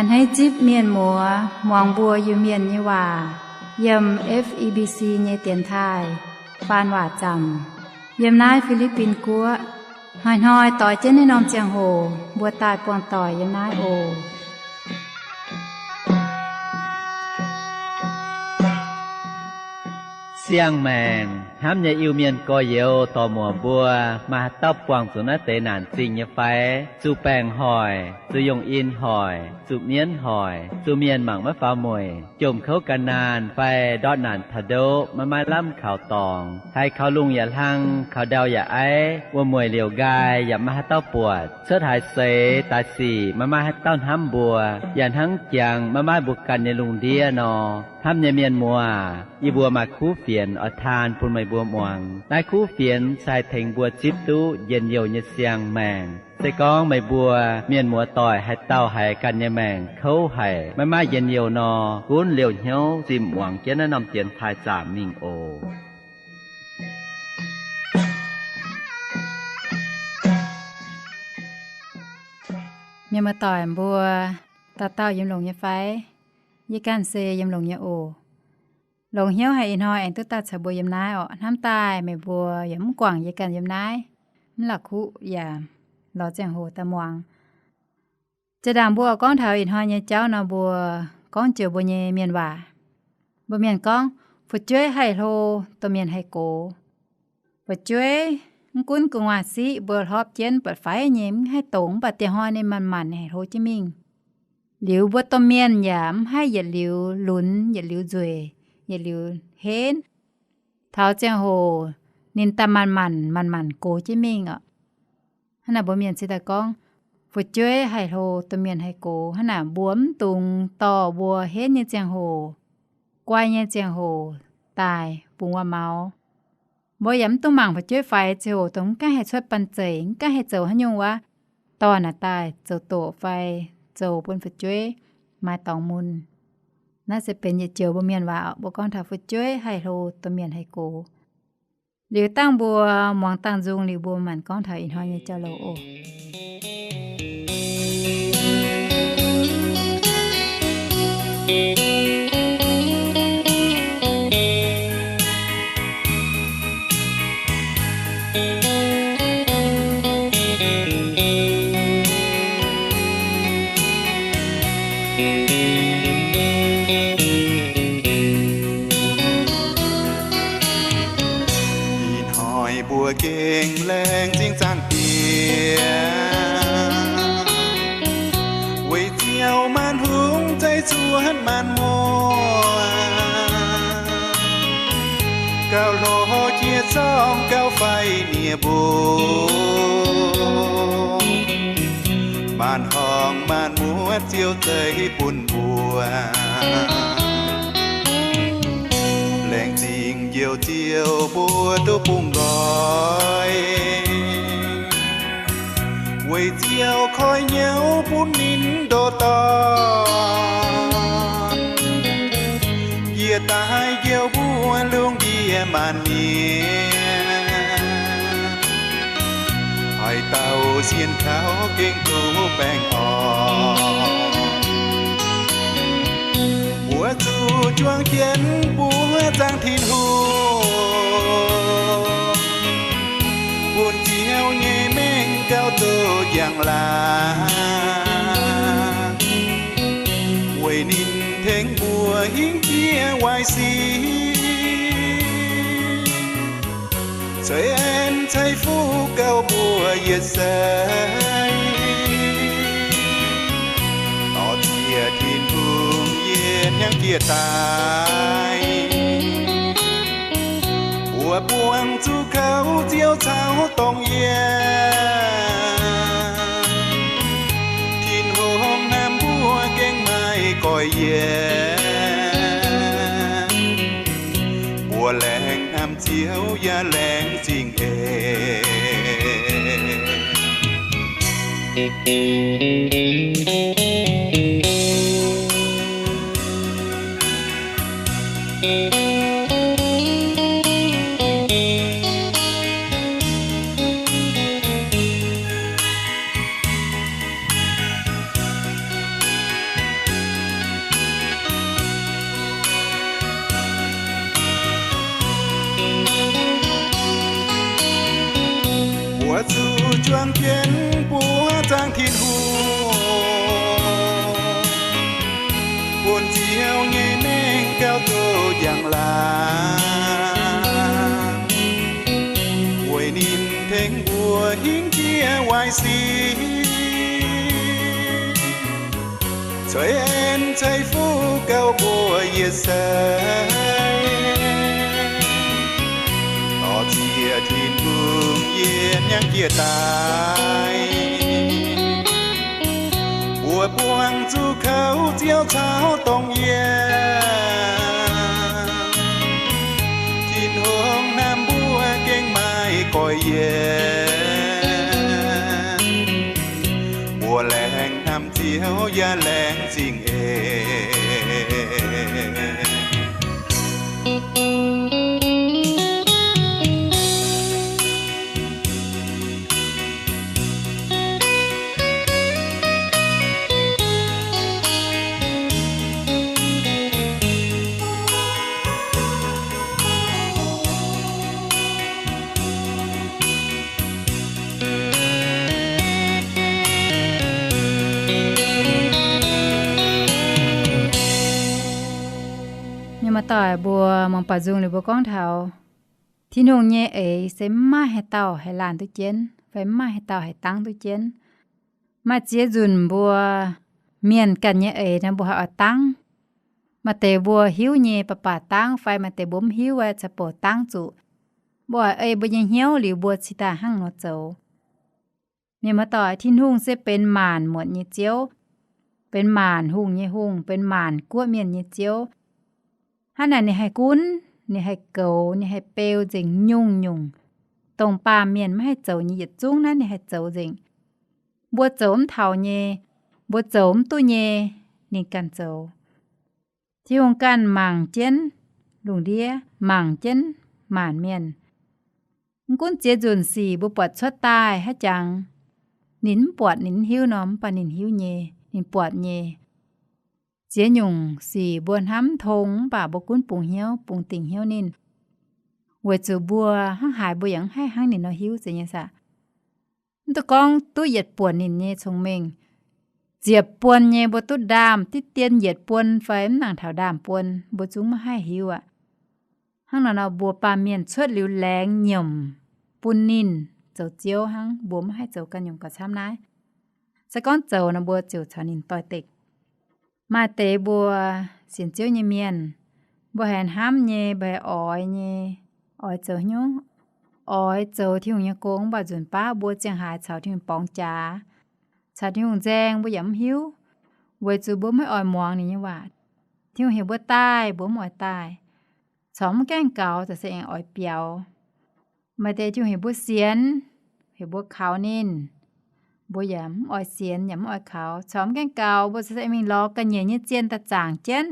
A'hneiv zipv mienh muoz muangx mbuo Iu-Mienh nyei waac yiem F E B C nyei dienx taaih faan waac zaamc yiem naaiv Fi^li^bin Guoqv. Hnoi-hnoi doix jienv naaiv norm ziangh hoc mbuo daaih buangh doic yiem naaiv oc. Siang-maengc hnamv nyei Iu-Mienh gorx-youz dorc-muoc mbuo, maaih haaix dauh buangh zuqc naaiv deix naanc zingh nyei fai? Zuqc baengc hoic, zuqc yungh in hoic, zuqc mienv hoic, zuqc mienh mangc maiv faaux mueic, jomc kouv gan naanh fai ndortv naanc taux ndoqv maiv maaih lamh kaux dorngx, haiz kaux lungh yaac hlang, kaux ndau yaac aiv, wuom-mueic liouc nqaai yaac maiv maaih haaix dauh buatc, cuotv haaix seix daaih sic maiv maaih haaix dauh hnamv mbuo, yaac hnangv jangx maiv maaih mbuo ganh nyei lungh ndiev nor. Hnamv nyei mienh muoz, yie mbuo maaih kuv fienx oix taan bun meih mbuo muangx. Naaiv kuv fienx se haih tengx mbuo zipv duqv njien-youh nyei siang-maengc. Se gorngv meih mbuo mienh muoz doic haaix dauh haiz ganh nyei maengc kouv haic, maiv maaih njien-youh nor, gunv liouh hnyouv zimh muangx jienv naaiv norm dienx taaih zaamc mingh oc. Mienh muoz doic mbuo, dauh dauh yiem longx nyei fai? Yie ganh se yiem longx nyei oc. Longx hnyouv haic ih hnoi aengx duqv daaih caux mbuo yiem naaiv orqc. Hnamv daaih meih mbuo yaac mv guangc yie ganh yiem naaiv, mv la'kuqv yaac lorz ziangh hoc daaih muangx. Zinh ndaangc mbuo gorngv taux ih hnoi nyei jauv nor, mbuo gorngv joux mbuo nyei mienh waac. Mbuo mienh gorngv, fu'jueiv haih hlo, domh mienh haih gox. Fu'jueiv mv gunv gu'nguaaz siqv mbuo hlorpv jienv buatc faix nyei mv haih dongz, mv baac dieh hnoi ninh manc-manc haih hlo jienv mingh. Liuz mbuo domh mienh yaac mv haih yietc liuz lunx, yietc liuz nzueic, yietc liuz henv. Taux ziangh hoc ninh daaih manc-manc, manc-manc gox jienv mingh orqc. Hnangv naaic mbuo mienh cingx daaih gorngv, fu'jueiv haih hlo, domh mienh haih gox. Hnangv naaic mbuo mv dungx dorh mbuo henv nyei ziangh hoc, guai nyei ziangh hoc daaih bungx wuom-maux. Mbuo yaac mv dungx mangc fu'jueiv faix ziouc dongh mv gaengh haih cuotv banh zeic, mv gaengh haih zoux haaix nyungc wuov, dorh naaic daaih zoux doqc fai zoux bun fu'jueiv maaiz dorngx mun. Naaiv se benx yietc joux mbuo mienh waac, mbuo gorngv taux fu'jueiv haih hlo, domh mienh haih gox. Liuz dangh mbuo muangx dangh nzung liuz mbuo maanc gorngv taux ih hnoi nyei jauv-louc oc. Ih hnoi mbuo gengh laengz zingh zaangc Diex, weic Ziouv maanc hungh zeiv zuotc maanc muoz, gauh hlo jiex zorng gauh faix nie mbong. Maanc horngh maanc muotc Ziouv zeiv bun mbuo. Laengz zingh Njoux Ziouv mbuo duqv bungx nqoi, weic Ziouv koi hnyouv bun ninh ndoh dorn, jiex daaih njoux mbuo lungh ndiev maanc mienh. Haaix dauh sienx kaux gengh duqv baengh orn. Mbuo zuqc juang jienv mbuo zaangc Tin-Hungh, bun Ziouv nyei mengh gauh duqv njang-laangc, weic ninh tengx mbuo hingv jiex waaic sic, ceix en ceix fuqv gauh mbuo yietc seix. Dorh ziex Tin-Hungh yie hnyangx jiex daaih, mbuo buangh zuqc kouv Ziouv caux dongh yie. Tin-Hungh hnamv mbuo gengh maiv goiv yie. Mbuo laengz hnamv Ziouv yaac laengz zingh eix. Zuangx jienv buov zaangv Tin-Hungh, bun Ziouv nyei mengh gauh zoux njang-laangc, weic ninh tengx mbuo hingv jiex waaic sic, ceix en ceix fuqv gauh mbuox yietc seix. Dorh ziex Tin-Hungh yie hnyangx jiex daaih, mbuo buangh zuqc kouv Ziouv caux dongh yie. Tin-Hungh hnamv mbuo gengh maaih goiv yie. Mbuo laengz hnamv Ziouv yaac laengz zingh eix. Mienh muoz-doic mbuo, mangc baac nzung liuz mbuo gorngv taux Tin-Hungh nyei eix se mv maaih haaix dauh haih laanh duqv jienv fai mv maaih haaix dauh haih dangv duqv jienv. Maaih ziex nzunc mbuo mienh ganh nyei eix nor mbuo haih oix dangv. Maaih deix mbuo hiuv nyei baac baac dangv, fai maaih deix mbuo mv hiuv aeqv, caux bouc dangv zuqc. Mbuo oix ei mbuo nyei hnyouv liuz mbuo cingx daaih hnangv nor zoux. Mienh muoz-doic, Tin-Hungh se benx maanc muotc nyei Ziouv, benx maanc hungh nyei Hungh, benx maanc guoqv mienh nyei Ziouv. Hnangv naaic ninh haih gunv, ninh haih goux, ninh haih beu nzengc nyungc-nyungc dongh baamh mienh maiv haih zoux nyei yietc zungv naaiv ninh haih zoux nzengc. Mbuo zoux mv taux nyei, mbuo zoux mv duqv nyei, ninh ganh zoux. Tin-Hungh ganh mangc jienv lungh ndiev, mangc jienv maanc mienh. Mv gunv ziex nzunc sic mbuo buatc cuotv daaih haaix jangx, ninh mv buatc ninh mv hiuv nor, mv baac ninh hiuv nyei, ninh buatc nyei. Ziex nyungc sic mbuo hnamv mv tong mv baac mbuo gunv bungx hnyouv, bungx dingc hnyouv ninh, weic zuqc mbuo hnangv haaix mbuo yaac mv haih hnangv ninh nor hiuv zeiz nyei saah. Mv duqv gorngv duqv yietc buonc ninh nyei cong-mengh. Ziepc buonc nyei mbuo duqv ndaamv diqv dien yietc buonc fai mv nangc taux ndaamv-buonc mbuo zungv maiv haih hiuv aqv. Hnangv naaic nor mbuo baamh mienh cuotv liuz laengz nyiemc bun ninh zoux Ziouv hnangv, mbuo maiv haih zoux ganh nyungc gauh camv naaiv. Se gorngv zoux nor mbuo ziouc caux ninh doix-dekc. Maaih deix mbuo sienx Ziouv nyei mienh, mbuo haiz hnamv nyei, mbuo haiz oix nyei, oix zoux hnyouv, oix zoux Tin-Hungh nyei gong, mv baac nzunc baav mbuo ziangh haaix caux Tin-Hungh borngz jaax, caux Tin-Hungh nzaeng mbuo yaac mv hiuv, weic zuqc mbuo maiv oix muangx ninh nyei waac. Tin-Hungh heuc mbuo daaih mbuo mv oix daaih, corc mv gaengh gaux, za'gengh oix biaux. Maaih deix Tin-Hungh heuc mbuo sienx, heuc mbuo kaux ninh, mbuo yaac mv oix sienx yaac mv oix kaux, corc mv gaengh gaux, mbuo za'gengh mingh lorz ga'nyiec nyei zien daaih zaangc jienv.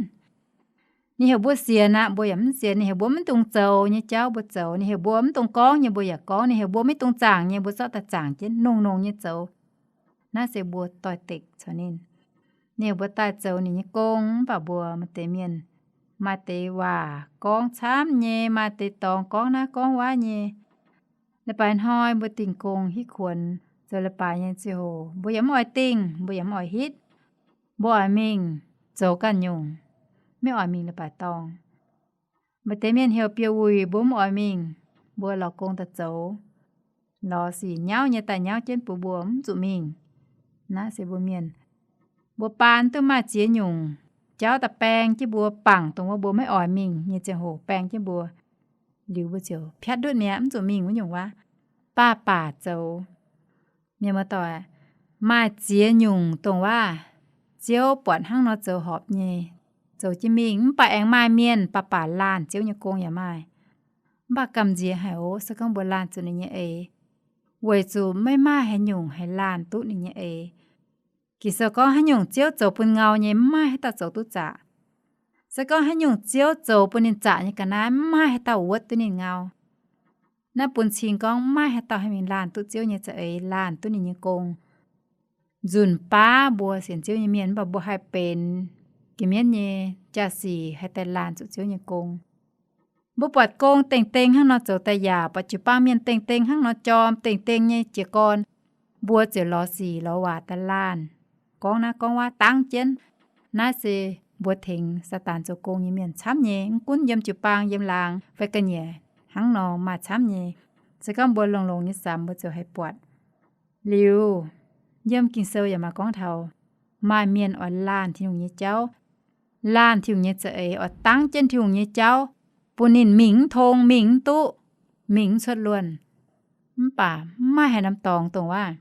Ninh heuc mbuo sienx aqv, mbuo yaac mv sienx. Ninh heuc mbuo maiv dungx zoux nyei jauv mbuo zoux. Ninh heuc mbuo mv dungx gorngv nyei mbuo yaac gorngv. Ninh heuc mbuo maiv dungx zaangc nyei mbuo zorqv daaih zaangc jienv, nongx-nongx nyei zoux. Naaiv se mbuo doix-dekc caux ninh. Ninh heuc mbuo daaih zoux ninh nyei gong, mv baac mbuo maaih deix mienh, maaih deix waac gorngv camv nyei, maaih deix dorngx gorngv naaiv gorngv wuov nyei. Leiz-baaix hnoi mbuo dingh gong hitv kuonx, zoux leiz-baaix nyei ziangh hoc mbuo yaac mv oix dingh, mbuo yaac mv oix hitv. Mbuo oix mingh zoux ganh nyungc, maiv oix mingh leiz-baaix dorngh. Maaih deix mienh heuc bieqc wuic mbuo mv oix mingh, mbuo lorz gong daaih zoux. Lorz sic nyauv nyei daaih nyauv jienv bun mbuo mv zuqc mingh. Naaiv se mbuo mienh, mbuo baan duqv maaih ziex nyungc jauv daaih baeng jienv mbuo, bangc dongh wuov mbuo maiv oix mingh nyei ziangh hoc baeng jienv mbuo. Liuz mbuo ziouc piatv ndutv mi'aqv, mv zuqc mingh wuov nyungc waac, baac baac zoux. Mienh muoz-doic, maaih ziex nyungc dongh waac Ziouv buatc hnangv nor zoux horpc nyei, zoux jienv mingh. Mv baac aengx maaih mienh baac baac laanh Ziouv nyei gong yaac maaih. Mv baac gamh nziex haic oc, se gorngv mbuo laanh zuqc ninh nyei eix, weic zuqc maiv maaih haaix nyungc haih laanh duqv ninh nyei eix. Ging-Sou gorngv haaix nyungc Ziouv zoux bun ngau nyei, mv maaih haaix dauh zoux duqv zaqc. Se gorngv haaix nyungc Ziouv zoux bun ninh zaqc nyei ga'naaiv, mv maaih haaix dauh wuotv duqv ninh ngau. Naaiv bun cing gorngv mv maaih haaix dauh haih mingh laanh duqv Ziouv nyei za'eix, laanh duqv ninh nyei gong. Nzunc baav mbuo sienx Ziouv nyei mienh, mv baac mbuo haih benx ga'mienv nyei jaa-sic haih daaih laanh zuqc Ziouv nyei gong. Mbuo buatc gong dengh deng hnangv nor zoux daaih yaac buatc jiu-baang mienh dengh deng hnangv nor jorm dengh deng nyei jiez gorn. mbuo ziouc lorz sic lorz waac daaih laanh, gorngv naaiv gorngv wuov dangv jienv. Naaiv se mbuo tengx Saadaan zoux gong nyei mienh camv nyei, mv gunv yiem jiu-baang, yiem laangz fai ga'nyiec hnangv nor maaih camv nyei. Se gorngv mbuo longx-longx nyei samx mbuo ziouc haih buatc. Liuz, yiem Ging-Sou yaac maaih gorngv taux maaih mienh oix laanh Tin-Hungh nyei jauv, laanh Tin-Hungh nyei za'eix, oix dangv jienv Tin-Hungh nyei jauv, bun ninh mingh mv tong, mingh mv duqv, mingh mv cuotv luonh. Mv baac mv maaih haaix norm dorngx dongh waac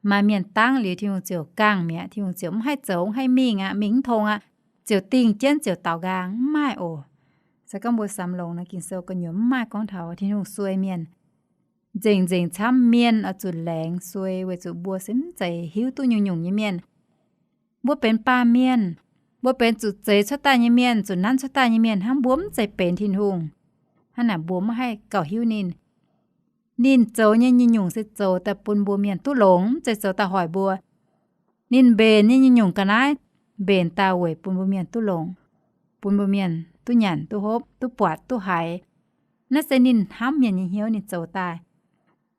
maaih mienh dangv liuz Tin-Hungh ziouc gaengh mi'aqv, Tin-Hungh ziouc mv haih zoux, mv haih mingh aqv, mingh mv tong aqv, ziouc dingh jienv ziouc daaux nqaang, mv maaih oc. Se gorngv mbuo samx longx nor, Ging-Sou gu'nyuoz mv maaih gorngv taux Tin-Hungh suei mienh. Nzengc-nzengc camv mienh oix zuqc laengz suei weic zuqc mbuo se mv zeiz hiuv duqv nyungc-nyungc nyei mienh. Mbuo benx baamh mienh, mbuo benx zuqc zeix cuotv daaih nyei mienh, zuqc nanv cuotv daaih nyei mienh hnangv, mbuo mv zeiz benx Tin-Hungh. Hnangv naaic mbuo mv haih gauh hiuv ninh. Ninh zoux nyei nyungc-nyungc se zoux daaih bun mbuo mienh duqv longx, mv zeiz zoux daaih hoic mbuo. Ninh mbenc nyei nyungc-nyungc ga'naaiv mbenc daaih weic bun mbuo mienh duqv longx, bun mbuo mienh duqv nyanc, duqv hopv, duqv buatc, duqv haiz. Naaiv se ninh hnamv mienh nyei hnyouv ninh zoux daaih.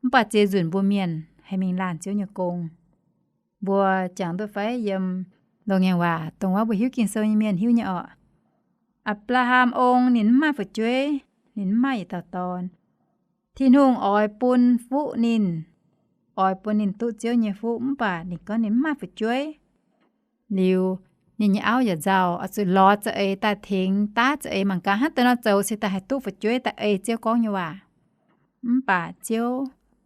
Mv baac ziex nzunc mbuo mienh haih mingh laanh Ziouv nyei gong. Mbuo jangx duqv fai yiem Loz-Ngaengc Waac dongh wuov mbuo hiuv Ging-Sou nyei mienh hiuv nyei orqc. Apc^laa^ham ong ninh mv maaih fu'jueiv, ninh mv maaih yietc dauh dorn. Tin-Hungh oix bun fuqv ninh, oix bun ninh duqv Ziouv nyei fuqv, mv baac ninh gorngv ninh mv maaih fu'jueiv. Liuz, ninh nyei auv yaac nzauh, oix zuqc lorz za'eix daaih tengx daav za'eix mangc gaax hnangv deix nor zoux se daaih haih duqv fu'jueiv daaih ei Ziouv gorngv nyei waac. Mv baac Ziouv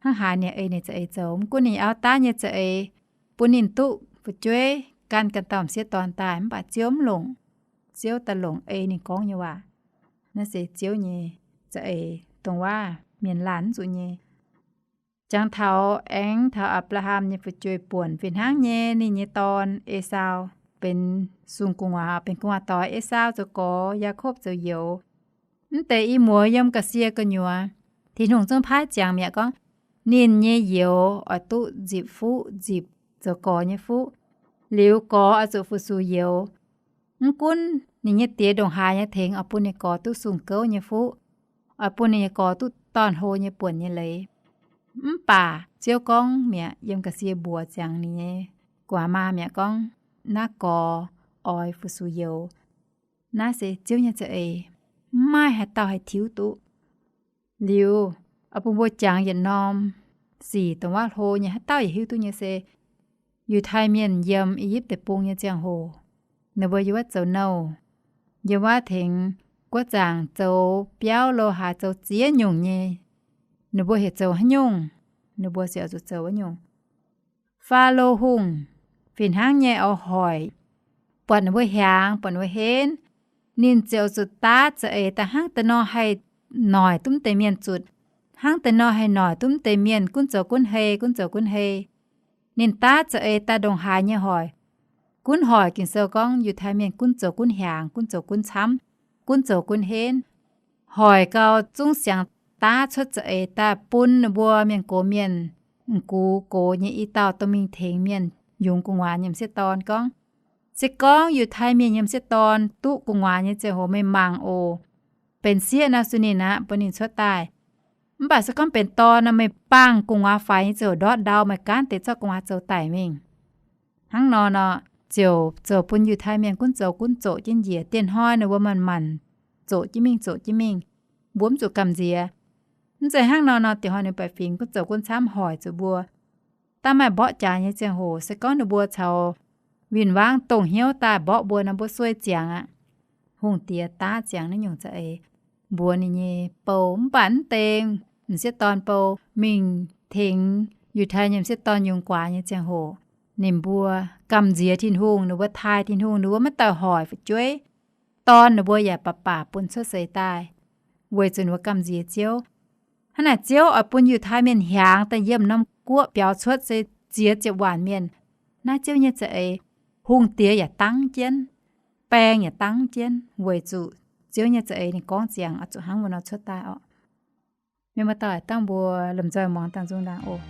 hnangv haaix ninh ei ninh za'eix zoux. Mv gunv ninh auv daav nyei za'eix bun ninh duqv fu'jueiv gan ganh dauh m'sieqv dorn daaih, mv baac Ziouv mv longc. Ziouv daaih longc ei ninh gorngv nyei waac. Naaiv se Ziouv nyei za'eix dongh waac mienh laanh mv zuqc nyei. Jangx taux aengx taux Apc^laa^ham nyei fu'jueiv buonc fih hnangv nyei ninh nyei dorn, Esaau, benx sung gu'nguaaz, benx gu'nguaaz doix. Esaau zoux gorx, Yaakopv zoux youz. Mv deix i muoz yiem ga'sie gu'nyuoz, Tin-Hungh zungv paaiv ziangx mi'aqv gorngv, ninh nyei youz oix duqv nzipc fuqv, nzipc zoux gorx nyei fuqv. Liuz gorx oix zuqc fu-sux youz. Mv gunv ninh nyei diex ndongc haaix nyei tengx oix bun ninh gorx duqv sung gouv nyei fuqv, oix bun ninh nyei gorx duqv dorn-hlo nyei buonc nyei leiz. Mv baac Ziouv gorngv mi'aqv, yiem ga'sie mbuox ziangx ninh nyei gu'nguaaz maa mi'aqv gorngv, naaiv gorx oix fu-sux youz. Naaiv se Ziouv nyei za'eix, mv maaih haaix dauh haih tiuv duqv. Liuz, oix bun mbuo jangx yietc norm sic dongh wuov hlo nyei, haaix dauh yaac hiuv duqv nyei se, Yiutai Mienh yiem I^yipv Deic-Bung nyei ziangh hoc, ninh mbuo yiem wuov zoux nouh, yiem wuov tengx guoqv zaangc zoux biauv lo haaix zoux ziex nyungc nyei. Ninh mbuo heuc zoux haaix nyungc, ninh mbuo ziouc zuqc zoux wuov nyungc. Faalo Hungh fih hnangv nyei oix hoic, buatc ninh mbuo hiaangx, buatc ninh mbuo henv, ninh ziouc zuqc daav za'eix daaih hnangv deix nor haih noic duqv mv deix mienh zutc, hnangv deix nor haih noic duqv mv deix mienh gunv zoux gunv hei, gunv zoux gunv hei. Ninh daav za'eix daaih ndongc haaix nyei hoic, gunv hoic. Ging-Sou gorngv Yiutai Mienh gunv zoux gunv hiaangx, gunv zoux gunv camv, gunv zoux gunv henv. Hoic gau zungv siangx daav cuotv za'eix daaih bun ninh mbuo mienh gox mienh, m'gux gox nyei i dauh dorh mingh tengx mienh yungz gu'nguaaz nyei m'sieqv dorn gorngv, se gorngv Yiutai Mienh nyei m'sieqv dorn duqv gu'nguaaz nyei ziangh hoc meih mangc oc. Benx sieqv nor sun ninh aqv, bun ninh cuotv daaih. Mv baac se gorngv benx dorn nor, meih bangh gu'nguaaz faix nyei ziouc ndortv ndau, meih gaanv deix zorqv gu'nguaaz zoux daic mingh. Hnangv nor nor, ziouc zoux bun Yiutai Mienh gunv zoux gunv zoqc jienv njiec. Dieh hnoi ninh mbuo manc-manc zoqc jienv mingh, zoqc jienv mingh, mbuo mv zuqc gamh nziex. Mv zeiz hnangv nor nor, dieh hnoi ninh baeqc fingx gunv zoux gunv camv hoic zuqc mbuo. Daav maaih mborqv jaax nyei ziangh hoc, se gorngv ninh mbuo caux win-wangv dongh hnyouv daaih mborqv mbuo nor, mbuo sueih ziangx aqv. Hungh diex daav ziangx naaiv nyungc za'eix mbuox ninh nyei bou, mv baac mv deix m'sieqv dorn bou mingh tengx Yiutai nyei m'sieqv dorn yungz guaax nyei ziangh hoc, ninh mbuo gamh nziex Tin-Hungh, ninh mbuo taaih Tin-Hungh, ninh mbuo maiv daaih hoic fu'jueiv. Dorn ninh mbuo yaac baac baac bun cuotv seix daaih, weic zuqc ninh mbuo gamh nziex Ziouv. Hnangv naaic Ziouv oix bun Yiutai Mienh hiaangx daaih yiem norm guoqv biaux cuotv se ziex ziepc waanc mienh. Naaiv Ziouv nyei za'eix, hungh diex yaac dangv jienv, baeng yaac dangv jienv, weic zuqc Ziouv nyei za'eix ninh gorngv ziangx oix zuqc hnangv wuov nor cuotv daaih orqc. Mienh muoz-doic, dangh mbuo lomh nzoih muangx dangh nzung ndaangc oc.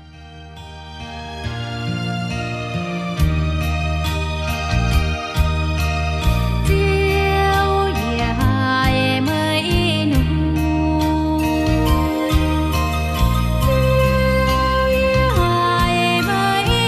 Ziouv, yie haiz meih i nungx. Ziouv, yie haiz meih i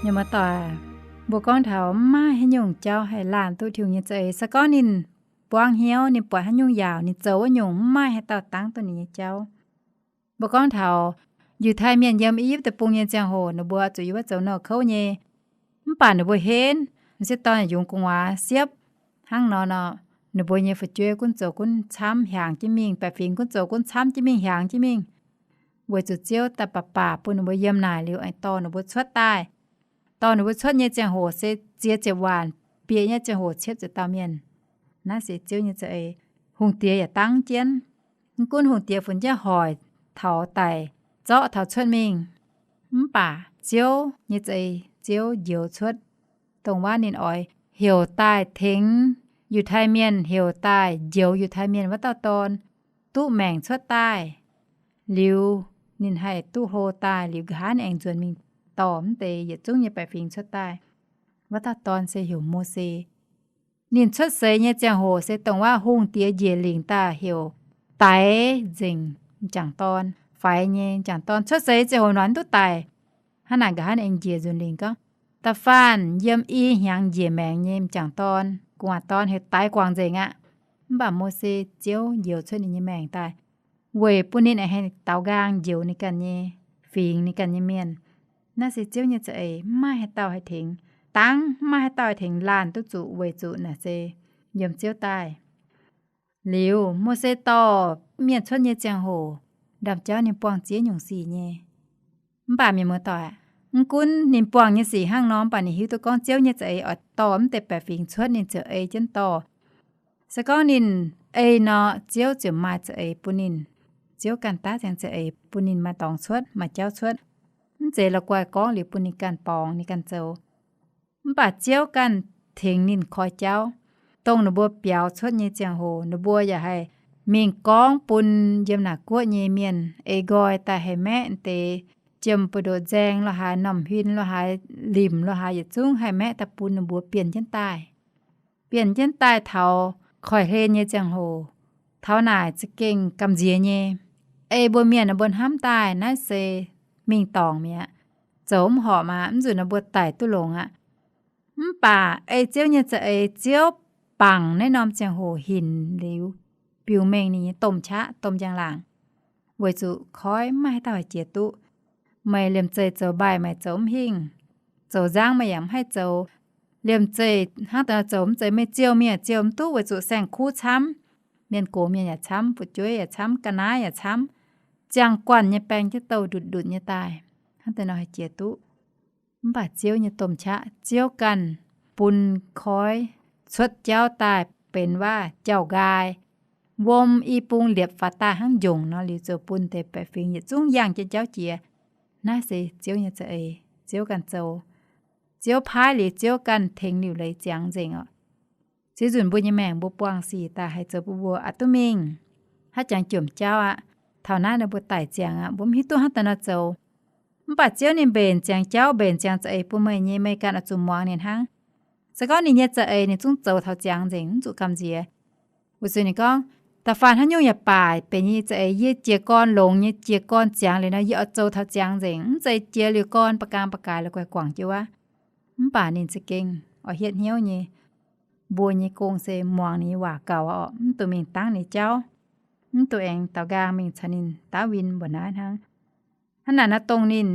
Mienh muoz-doic, mbuo gorngv taux mv maaih haaix nyungc jauv haih laanh duqv Tin-Hungh nyei za'eix. Se gorngv ninh buangv hnyouv, ninh buatc haaix nyungc yaauc, ninh zoux wuov nyungc, mv maaih haaix dauh dangv duqv ninh nyei jauv. Mbuo gorngv taux Yiutai Mienh yiem I^yipv Deic-Bung nyei ziangh hoc, ninh mbuo zuqc yiem wuov zoux nouh kouv nyei. Mv baac ninh mbuo henv, m'sieqv dorn yungz gu'nguaaz siepv. Hnangv nor nor, ninh mbuo nyei fu'jueiv gunv zoux gunv camv hiaangx jienv mingh, baeqc fingx gunv zoux gunv camv jienv mingh, hiaangx jienv mingh. Weic zuqc Ziouv daaih baac baac bun ninh mbuo yiem naaic liuz, aengx dorh ninh mbuo cuotv daaih. Dorh ninh mbuo cuotv nyei ziangh hoc se ziex ziepc waanc, bieqc nyei ziangh hoc cietv ziepc dauh mienh. Naaiv se Ziouv nyei za'eix. Hungh diex yaac dangv jienv. Mv gunv hungh diex funx jienv hoic taux daic, zorqv taux cuotv mingh, mv baac Ziouv nyei za'eix, Ziouv njoux cuotv, dongh waac ninh oix heuc daaih tengx Yiutai Mienh, heuc daaih njoux Yiutai Mienh wuov dauh dorn duqv maengc cuotv daaih. Liuz ninh haih duqv hlo daaih liuz, nqa'haav ninh aengx nzuonx mingh dorh mv deix yietc zungv nyei baeqc fingx cuotv daaih. Wuov dauh dorn se heuc Mose. Ninh cuotv seix nyei ziangh hoc se dongh waac hungh diex njiec lingc daaih heuc daix nzengc m'jangc dorn, faix nyei m'jangc dorn cuotv seix ziangh hoc hnangv duqv daic. Hnangv naaic nqa'haav ninh aengx njiec nzunc lingc gorngv, da'faanh yiem i hnyangx njiec maengc nyei m'jangc dorn, gu'nguaaz dorn heuc daix guangc nzengc aqv. Mv baac Mose, Ziouv njoux cuotv ninh nyei maengc daaih, weic bun ninh aengx haih daaux nqaang njoux ninh ganh nyei fingx, ninh ganh nyei mienh. Naaiv se Ziouv nyei za'eix, mv maaih haaix dauh haih tengx dangv, mv maaih haaix dauh haih tengx laanh duqv zuqc, weic zuqc naaic se yiem Ziouv daaih. Liuz Mose dorh mienh cuotv nyei ziangh hoc, ndaamv-jauv ninh buangh ziex nyungc sic nyei. Mv baac mienh muoz-doic, mv gunv ninh buangh nyei sic hnangv nor, mv baac ninh hiuv duqv gorngv Ziouv nyei za'eix oix dorh mv deix baeqc fingx cuotv, ninh ziouc ei jienv dorh. Se gorngv ninh ei nor, Ziouv ziouc maaih za'eix bun ninh. Ziouv ganh daav ziangx za'eix bun ninh maaih dorngx cuotv, maaih jauv cuotv. Mv zeiz la'guaih gorngv liuz bun ninh ganh borngz, ninh ganh zoux. Mv baac Ziouv ganh tengx ninh koi jauv. Dongh ninh mbuo biaux cuotv nyei ziangh hoc, ninh mbuo yaac haih mingh gorngv bun yiem naaic guoqv nyei mienh eix nqoi daaih haih maeqv deix jiem buoz-ndoqv nzaeng lo haaix, normh huin lo haaix, limc lo haaix, yietc zungv haih maeqv daaih bun ninh mbuo bienh jienv daaih. Bienh jienv daaih taux koiv-hlen nyei ziangh hoc, taux naaic za'gengh gamh nziex nyei. Ei mbuo mienh ninh mbuo hnamv daaih naaiv se mingh dorngc mi'aqv. Zoux mv horpc aqv, mv nzunc ninh mbuo daic duqv longx aqv. Mv baac ei Ziouv nyei za'eix, Ziouv bangc naaiv norm ziangh hoc hinc liuz, biux mengh ninh nyei domh qaqv, domh njang-laangc, weic zuqc koiv maiv maaih haaix dauh haih jiex duqv. Meih liemh zeih zoux mbaih meih zoux mv hingh, zoux nzangv meih yaac mv haih zoux. Liemh zeih hnangv deix zoux mv zeiz meih ziouh mingh ziouh mv duqv, weic zuqc saeng-kuv camv, mienh gox mienh yaac camv, fu'jueiv yaac camv, ga'naaiv yaac camv, ziangh guanh nyei baeng jienv douh ndutc-ndutc nyei daaih, hnangv deix nor haih jiex duqv. Mv baac Ziouv nyei domh qaqv, Ziouv ganh bun koiv cuotv jauv daaih benx waac jauv-nqaai, wuom i bung liepc faaux daaih hnangv njongc nor, liuz ziouc bun deix baeqc fingx yietc zungv yangh jienv jauv jiex. Naaiv se Ziouv nyei za'eix, Ziouv ganh zoux. Ziouv paaiv liuz, Ziouv ganh tengx liuc leiz ziangx nzengc oc. Ziex nzunc mbuo nyei maengc mbuo buangh sic daaih haih zoux bun mbuo aqc duqv mingh, haaix jangx jomc jauv aqv. Taux naaiv ninh mbuo daic ziangx aqv, mbuo mv hiuv duqv hnangv deix nor zoux. Mv baac Ziouv ninh mbenc ziangx jauv, mbenc ziangx za'eix bun meih nyei, meih ganh oix zuqc muangx ninh hnangv. Se gorngv ninh nyei za'eix ninh zungv zoux taux ziangx nzengc, mv zuqc gamh nziex. Weic zuqc ninh gorngv, da'faanh haaix nyungc yaac baac, benx yie nyei za'eix, yie jiez gorn longx nyei, jiez gorn ziangx liuz nor, yie oix zoux taux ziangx nzengc, mv zeiz jiez liuz gorn ba'gaang ba'gaaix la'guaih guangc jienv wuov. Mv baac ninh za'gengh oix hietv hnyouv nyei. Mbuo nyei gong se muangx ninh nyei waac gaux oc, mv dungx mingh dangv ninh jauv, mv dungx aengx daaux nqaang mingh caux ninh daav win mbuoqc naaiv hnangv. Hnangv naaic nor dongh ninh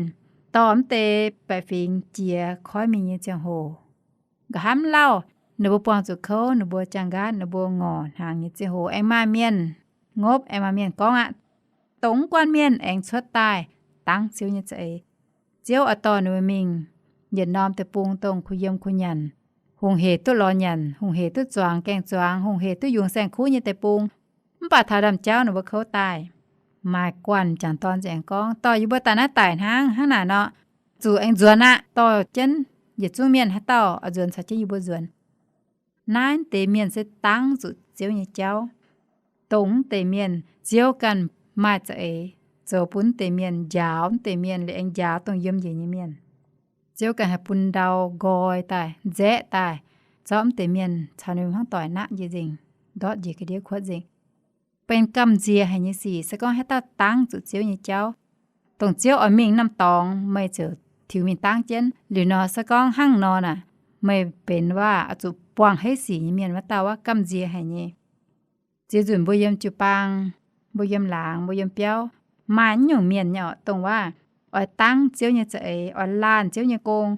dorh mv deix baeqc fingx jiex koiv mingh nyei ziangh hoc, nqa'haav mv lauh, ninh mbuo buangh zuqc kouv, ninh mbuo jaang nqaatv, ninh mbuo ngorc hnaangx nyei ziangh hoc, aengx maaih mienh ngopv, aengx maaih mienh gorngv aqv, dongh mv guanh mienh aengx cuotv daaih dangv Ziouv nyei za'eix. Ziouv oix dorh ninh mbuo mingh yietc norm deic-bung dongh kuh yiem kuh nyanc, hungh hec duqv lorz nyanc, hungh hec duqv zuangx gaengh zuangx, hungh hec duqv yungz saeng-kuv nyei deic-bung. Mv baac taux ndaamv-jauv ninh mbuo kouv daaih. Maaih guanh m'jangc dorn nzengc aengx gorngv, dorh yie mbuo daaih naaiv daic hnangv, hnangv naaic nor, zuqc aengx nzuonx aqv. Dorh jienv yietc zungv mienh haaix dauh oix nzuonx caux jienv yie mbuo nzuonx. Naaiv deix mienh se dangv zuqc Ziouv nyei jauv. Dongh mv deix mienh Ziouv ganh maaih za'eix zoux bun mv deix mienh, njaaux mv deix mienh, liuz aengx njaaux dongh yiem njiec nyei mienh. Ziouv ganh haih bun ndau nqoi daaih, nzaeqv daaih, zorqv mv deix mienh caux ninh mbuo hnangv doic naqv njiec nzengc, ndortv njiec ga'ndiev kuotv nzengc. Benx gamh nziex haic nyei sic. Se gorngv haaix dauh dangv zuqc Ziouv nyei jauv, dongh Ziouv oix mingh norm dorngx, meih ziouc tiux mingh dangv jienv. Liuz nor se gorngv hnangv nor naaic, meih benx waac oix zuqc buangh heiv sic nyei mienh wuov dauh wuov gamh nziex haic nyei. Ziex nzunc mbuo yiem jiu-baang, mbuo yiem laangz, mbuo yiem biauv, maaih nyungc mienh nyei oc, dongh waac oix dangv Ziouv nyei za'eix, oix laanh Ziouv nyei gong,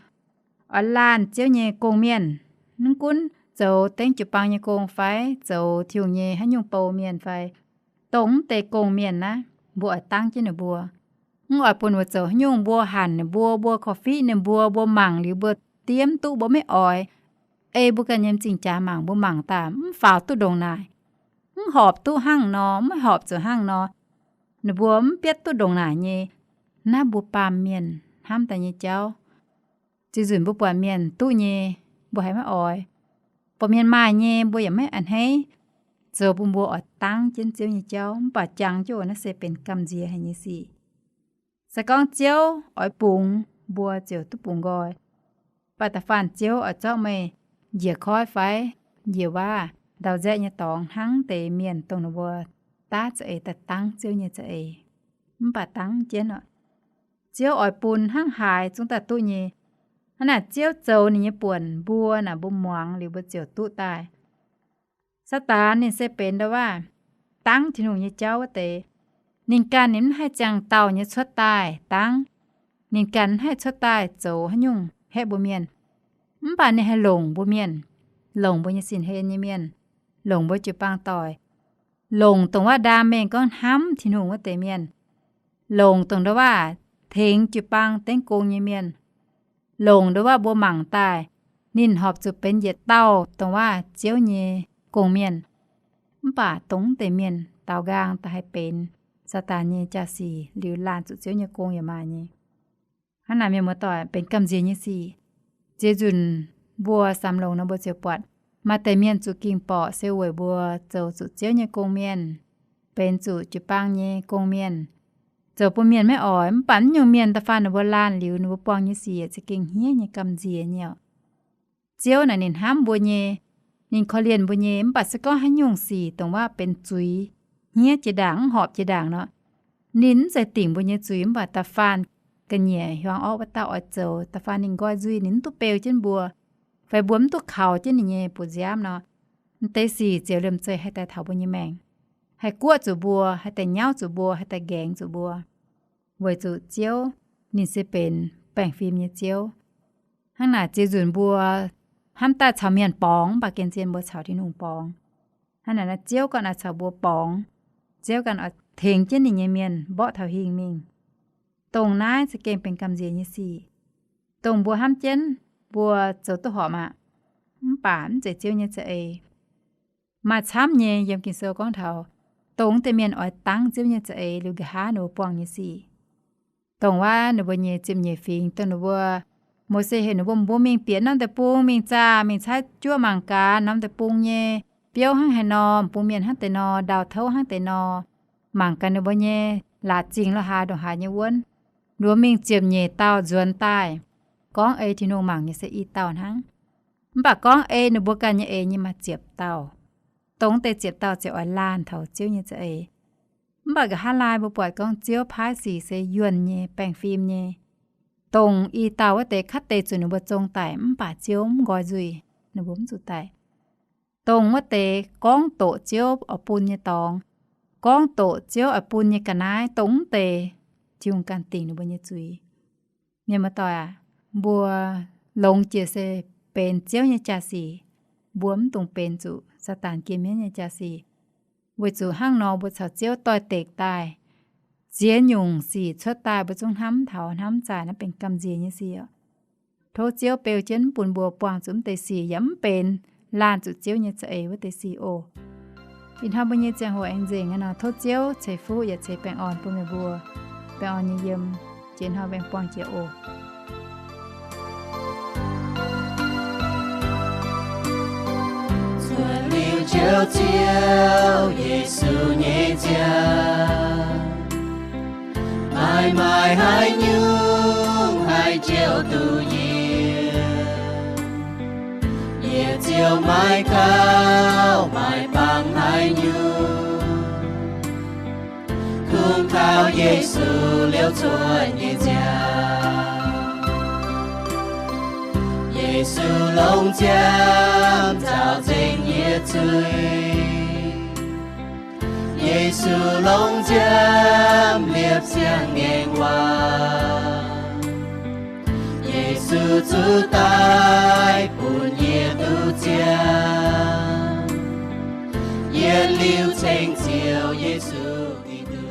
oix laanh Ziouv nyei gong-mienh. Mv gunv zoux dengv jiu-baang nyei gong fai zoux Tin-Hungh nyei haaix nyungc bou mienh fai, dongh mv deix gong-mienh naaiv, mbuo oix dangv jienv ninh mbuo. Mv oix bun ninh mbuo zoux haaix nyungc, mbuo hanc ninh mbuo, mbuo korv-fiqv ninh mbuo, mbuo mangc liuz mbuo diev mv duqv, mbuo maiv oix. Ei mbuo ganh nyei m'zing jaax mangc, mbuo mangc daaih mv faaux duqv ndongc naaic, mv horpc duqv hnangv nor, maiv horpc zuqc hnangv nor, ninh mbuo mv bietv duqv ndongc naaic nyei. Naaiv mbuo baamh mienh hnamv daaih nyei jauv. Ziex nzunc mbuo buatc mienh duqv nyei, mbuo haiz maiv oix. Buatc mienh maaih nyei, mbuo yaac maiv a'hneiv, zoux bun mbuo oix dangv jienv Ziouv nyei jauv. Mv baac jangx jienv oc, naaiv se benx gamh nziex haic nyei sic. Se gorngv Ziouv oix bungx, mbuo ziouc duqv bungx nqoi. Mv baac da'faanh Ziouv oix zorqv meih njiec koiv fai njiec waav ndau-nzaeqv nyei dorngx hnangv deix mienh dongh ninh mbuo daav za'eix daaih dangv Ziouv nyei za'eix. Mv baac dangv jienv oc, Ziouv oix bun hnangv haaix zungv daaih duqv nyei. Hnangv naaic Ziouv zoux ninh nyei buonc mbuo naaic, mbuo muangx liuz mbuo ziouc duqv daaih. Saadaan ninh se benx ndau-waac dangv Tin-Hungh nyei jauv wuov deix. Ninh ganh ninh mv haih ziangh dauh nyei cuotv daaih dangv. Ninh ganh mv haih cuotv daaih zoux haaix nyungc haeqv mbuo mienh. Mv baac ninh haih longc mbuo mienh, longc mbuo nyei sin-hlen nyei mienh, longc mbuo jiu-baang doic, longc dongh waac ndaam mengh gorngv hnamv Tin-Hungh wuov deix mienh, longc dongh ndau-waac tengx jiu-baang dengv gong nyei mienh, longc ndau-waac mbuo mangc daaih ninh horpc zuqc benx yietc dauh dongh waac Ziouv nyei gong-mienh. Mv baac dongh deix mienh daaux nqaang daaih haih benx Saadaan nyei jaa-sic liuz laanh zuqc Ziouv nyei gong yaac maaih nyei. Hnangv naaic mienh muoz-doic, benx gamh nziex nyei sic. Ziex nzunc mbuo samx longx nor mbuo ziouc buatc maaih deix mienh zuqc ging-borqc se weic mbuo zoux zuqc Ziouv nyei gong-mienh, benx zuqc jiu-baang nyei gong-mienh, zoux bun mienh maiv oix. Mv baac mv nyungc mienh da'faanh ninh mbuo laanh liuz ninh mbuo buangh nyei sic za'gengh hniev nyei, gamh nziex nyei oc. Ziouv naaic ninh hnamv mbuo nyei, ninh korv-lienh mbuo nyei. Mv baac se gorngv haaix nyungc sic dongh waac benx zuiz, hniev jiex ndaangc, mv horpc jiex ndaangc nor, ninh mv zeiz dingc mbuo nyei zuiz. Mv baac da'faanh ga'nyiec hiuang orqv wuov dauh oix zoux, da'faanh ninh nqoi nzuih, ninh mv duqv beu jienv mbuo, fai mbuo mv duqv kaux jienv ninh nyei bu nziaamv nor, m'deix sic ziouc liemh zeih haih daaih taux mbuo nyei maengc, haih guoqv zuqc mbuo, haih daaih nyauv zuqc mbuo, haih daaih nqaengx zuqc mbuo. Weic zuqc Ziouv ninh se benx baengh fim nyei Ziouv. Hnangv naaic ziex nzunc mbuo hnamv daaih caux mienh borngz, mv baac gengh zien mbuo caux Tin-Hungh borngz. Hnangv naaic naaiv Ziouv ganh oix caux mbuo borngz. Ziouv ganh oix tengx jienv ninh nyei mienh mborqv taux hingh mingh. Dongh naaiv za'gengh benx gamh nziex nyei sic, dongh mbuo hnamv jienv mbuo zoux duqv horpc aqv. Mv baac mv zeiz Ziouv nyei za'eix. Maaih camv nyei yiem Ging-Sou gorngv taux dongh deix mienh oix dangv Ziouv nyei za'eix liuz nqa'haav ninh mbuo buangh nyei sic. Dongh waac ninh mbuo nyei ziepc nyeic fingx, dongh ninh mbuo, Mose heuc ninh mbuo, mbuo mingh bieqc norm deic-bung mingh zaah, mingh caaiv juov mangc gaax norm deic-bung nyei biouv hnangv haaix nor, bung mienh hnangv deix nor, ndau-touv hnangv deix nor, mangc gaax ninh mbuo nyei laac zingh lo haaix ndongc haaix nyei wuonv. Ninh mbuo mingh ziepc nyeic dauh nzuonx daaih, gorngv ei Tin-Hungh mangc nyei se i dauh hnangv. Mv baac gorngv ei ninh mbuo ganh nyei eix nyei maaih ziepc dauh. Dongh deix ziepc dauh ziouc oix laanh taux Ziouv nyei za'eix. Mv baac nqa'haav laai mbuo buatc gorngv Ziouv paaiv sic se yuonh nyei, baengh fim nyei. Dongh i dauh wuov deix kaav deix zuqc ninh mbuo zong daic, mv baac Ziouv mv nqoi nzuih, ninh mbuo mv zuqc daic. Dongh wuov deix gorngv doqc Ziouv oix bun nyei dorngx, gorngv doqc Ziouv oix bun nyei ga'naaiv, dongh mv deix Tin-Hungh ganh dingc ninh mbuo nyei zuiz. Mienh muoz-doic aac, mbuo longx jiex se benx Ziouv nyei jaa-sic. Mbuo mv dungx benx zuqc Saadaan gien mienv nyei jaa-sic. Weic zuqc hnangv nor mbuo caux Ziouv doix-dekc daaih, ziex nyungc sic cuotv daaih mbuo zungv hnamv taux hnamv zaaic, naaiv benx gamh nziex nyei sic oc. Tov Ziouv beu jienv mv bun mbuo buangh zuqc mv deix sic yaac mv benx laanh zuqc Ziouv nyei za'eix wuov deix sic oc. Ih hnoi mbuo nyei ziangh hoc aengx nzengc aqv nor, tov Ziouv ceix fuqv yaac ceix baengh orn bun meih mbuo. Baengh orn nyei yiem, jiex hnoi mbuo aengx buangh jiex oc. Cuotv liuz Ziouv, Ziouv Yesu nyei ziangh, maaih maaih haaix nyungc haih jouh duqv yie? Yie ziouc maiv gauh maaih bangc haaix nyungc, kungx kaux Yesu liouh cuotv nyei ziangh. Yesu longc nziaamv nzaaux nzengc yie zuiz. Yesu longc nziaamv liepc siang-ngaengc waac. Yesu zuqc daic bun yie duqv ziangh. Yietc liuz ceng Ziouv Yesu Giduc.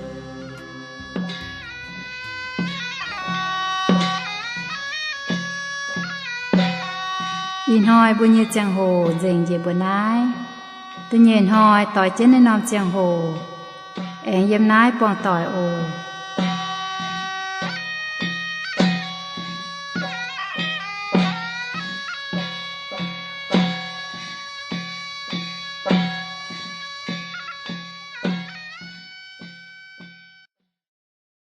Ih hnoi mbuo nyei ziangh hoc nzengc njiec mbuo naaiv. Da'nyeic hnoi doix jienv naaiv norm ziangh hoc aengx yiem naaiv buangh doic oc.